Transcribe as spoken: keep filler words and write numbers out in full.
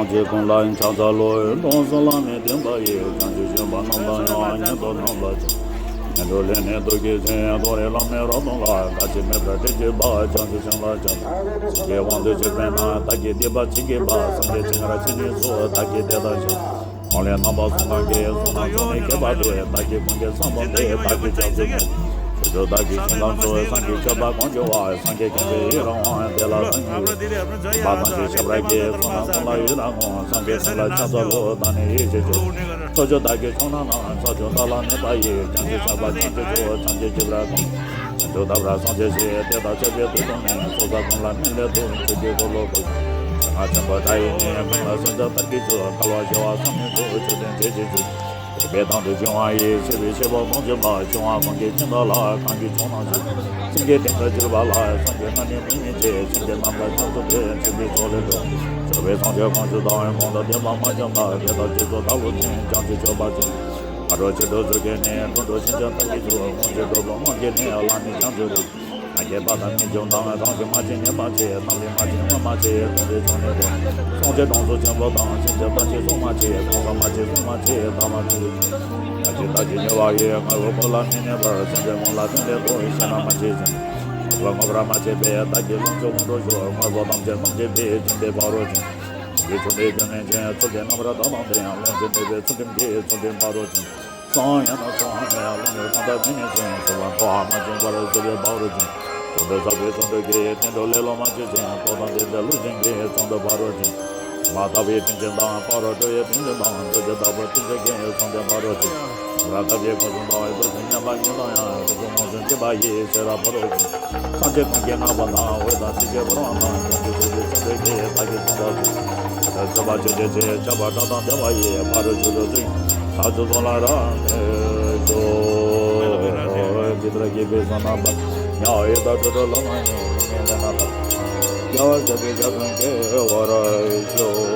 ཚེ་གང་ལ་ཕྱག་འཚལ་ལོ། འགྲོ་བ་བླ་མའི་བསྟན་པ་ཡི། བྱང་ཆུབ་སྤྱོད་པ་རྣམས་དང་ཡང་། ཉན་ཐོས་རྣམས་ལ་ཕྱག་འཚལ་ལོ། ཉན་ཐོས་ལས་ནི་ཐོས་ཀྱི་ཚེ། ཐོ་རེ་བླ་མའི་རབ་དང་ལ། འགའ་ཞིག་མེད་པར་དྲིན་ཆེ་བ། བྱང་ཆུབ་སེམས་ལ་ཕྱག་འཚལ་ལོ། སེམས་ཀྱི་དབང་དུ་གྱུར་པས་ན། བདག་གི་སྡིག་པ་ཇི་སྙེད་པ། སངས་རྒྱས་ཆེ་འགར་ཕྱིན་ནས་སུ། བདག་གིས་དེ་དག་ཕྱག་འཚལ་ལོ། གང་ལས་རྣམ་པ་གསུམ་གང་གི་གསུང་རྣམས་ཀྱང་ནི་གད་པ་སྟེ། བདག་གིས་གང་གི་བསམ་པ་འདི། བདག་གིས་ཕྱག་འཚལ་ལོ། ཕྱོགས་བཅུ་བདག་གི་ཞིང་ཁམས་སུ། སངས་རྒྱས་སྤྱོད་པ་གང་བྱུང་བ། སངས་རྒྱས་མཁྱེན་པའི་ཡུལ་རང་དབང་། དེ་ལ་བདག་ཉིད་ཡོད། སྡིག་པ་ཐམས་ཅད་ཤེས་པར་གྱིས། གསུང་རྣམས་ཀུན་ལ་ཡོད་རང་ངོ་། སངས་རྒྱས་ཀུན་ལ་ཕྱག་འཚལ་ལོ། བདག་ནི་ཡེ་ཤེས་ཆོས། ཕྱོགས་བཅུ་བདག་གི་ཕྱོགས་རྣམས་ན། ཕྱོགས་བཅུ་བདག་ལ་གནས་པ་ཡི། བྱང་ཆུབ་སེམས་དཔའ་ཐམས་ཅད་མཆོད། ཐམས་ཅད་མཆོད་པར་བསམ། བྱང་ཆུབ་ཐོབ་པར་སངས་རྒྱས་ཞེས། དེ་དག་མཆོད་པའི་དུས་དང་ནི། ཚོགས་བསགས་ཀུན་ལ་སྨིན་སླད་དུ། ཆོས་ཀྱི་འཁོར་ལོ་བསྐོར། ཞིང་རྣམས་ཆེན་པོ་འདྲ་ཡི་ནི། ཀུན་ལ་སེམས་ཅན་བདག་གིས་མཆོད། སྐལ་བ་བྱེ་བ་ཙམ་ཡང་མཆོད། མཆོད་རྟེན་བརྒྱ་བྱིན་མཆོད། བདེ་བའི་མདངས་སུ་བྱུང་བ་ཡི། ཆེ་བའི་ཤེས་པ་མང་ཆེན་པ། བྱུང་བ་གང་གིས་ཤིང་རྟ་ལ། གང་གིས་ཕྱོགས་རྣམས་ཀྱི། སེམས་ཀྱི་གཏིང་དུ་གྱུར་པ་ལ། སངས་རྒྱས་རྣམས་ནི་མིང་མི་བརྗོད། སེམས་ཅན་རྣམས་ལ་ཕྱག་འཚལ་ཏེ། མཆོད་པའི་ཚོགས་ལས་འགྲོ། མཆོད་པའི་ཚོགས་ཀྱི་གོང་ཆུ་དང་། གོང་དུ་ལྡན་པ་མ་ཞིག་ལ། དེ་དག་རྗེས་སུ་བདག་སློབ་ཅིང་། བྱང་ཆུབ་སྤྱོད་པ་ཅན། ཕ་རོལ་ཕྱིན་དྲུག་ཚུལ་གྱིས་ནི། འགྲོ་དྲུག་ཕྱིན་ཅི་བདག་གིས་སྒྲུབ། དབང་ཕྱུག་གྲུབ་པའི་དབང་གིས་ནི། ལམ་ནི་བྱང་ཆུབ་རིགས། མ་སྐྱེས་པ་དང་མི་འགྱུར་དང་། རང་བཞིན་མ་སྐྱེས་ཉིད་མ་སྐྱེས། རྣམ་རིག་མ་སྐྱེས་དངོས་མ་སྐྱེས། གང་དེ་བྱུང་ནས་ཏེ། སངས་རྒྱས་གྲོང་དུ་ཆེན་པོ་དང་། ཕྱིན་ཅི་མ་སྐྱེས་གསུང་མ་སྐྱེས། གང་ཟག་མ་སྐྱེས་གསུང་མ་སྐྱེས། བདག་མ་སྐྱེས། མ་སྐྱེས་བདག་གི་ཉེ་བ་ཡི། དངོས་པོ་ཀུན་ལ་མི་གནས་པར། སེམས་ཅན་ཀུན་ལ་སྟོན་སླད་དུ། ཤེས་རབ་མ་སྐྱེས་ཤིང་། ལོངས་སྤྱོད་མ་སྐྱེས་པས། བདག་གིས་ལོངས་སྤྱོད་དབང་དུ་གྱུར། དངོས་པོ་ཐམས་ཅད་རྣམ་སྐྱེས་པའི། བྱིན་གྱིས་ཕ་རོལ་ཕྱིན། ལོངས་སྤྱོད་མེད་པའི་རྒྱུ་མེད་ཅིང་། ཚུལ་ཁྲིམས་རྣམ་པར་དག་དང་ལྡན། ལོངས་སྤྱོད་མེད་པའི་ཚུལ་ཁྲིམས་ཀྱིས། ཚུལ་ཁྲིམས་ཕ་རོལ་ཕྱིན། གསང་ཡང་ན་གསང་མེད་ལམ་ནི་གང་དག་མི་གནས་ཤིང་། གསོད་པ་འཕྲོག་པ་མ་བྱས་པར། གསོད་པས་ཕ་རོལ་ཕྱིན། གང་དུ་བསགས་པའི་ཚོགས་དྲུག་གིས། བསྟན་དུ་ལེ་ལོ་མ་བྱས་ཤིང་། རྟོགས་དང་ལྡན་པའི་བློ་ཅན་གྱིས། གང་དུ་ཕ་རོལ་ཕྱིན། མ་དག་པའི་རྟེན་ཅན་དང་། ཕ་རོལ་གྲོལ་བའི་རྟེན་ཅན་དང་། འདོད་ཆེན་དག་པའི་རྟེན་ཅན་གྱིས། གང་དུ་ཕ་རོལ་ཕྱིན། རབ་ཐབས་ཀྱིས་ཁམས་གསུམ་དང་། རྫོགས་ཆེན་མཉམ་པ་ཉིད་དང་ཡང་། ཕུན་སུམ་ཚོགས་ཤིང་མཁྱེན་པ་ཡིས། ཤེས་རབ་ཕ་རོལ་ཕྱིན། ཐམས་ཅད་གང་གིས་བསྔགས་པ་དང་། འོད་དང་ཚིག་གི་ཕོ་བྲང་དང་། བྱང་ཆུབ་སྤྱོད་པའི་ཚོགས་དྲུག་གིས། བདག་གིས་གསུངས་པ་ཚུལ་དུ་སྤྱོད་པ་ཆོས་ཅན། ཁྱབ་པ་སྒྲ་དང་ལྡན་པ་ཡིས། ཕ་རོལ་ཕྱོགས་དྲུག་ཚུན། ཕྱོགས་བཅུ་ཚོགས་ལ་རབ་གནས་ཤོག། འདི་ལྟར་གྱིས་དཔེ་བཟང་རྣམ་པ་ཉ་འོད་དང་དྲིལ་བུ་ལོ་མ་ཡིན་ངེས་ལེན་ན་དང་། རྒྱལ་བ་དགའ་བའི་རྒྱ་མཚོ་འགེལ་བར་ཤོག།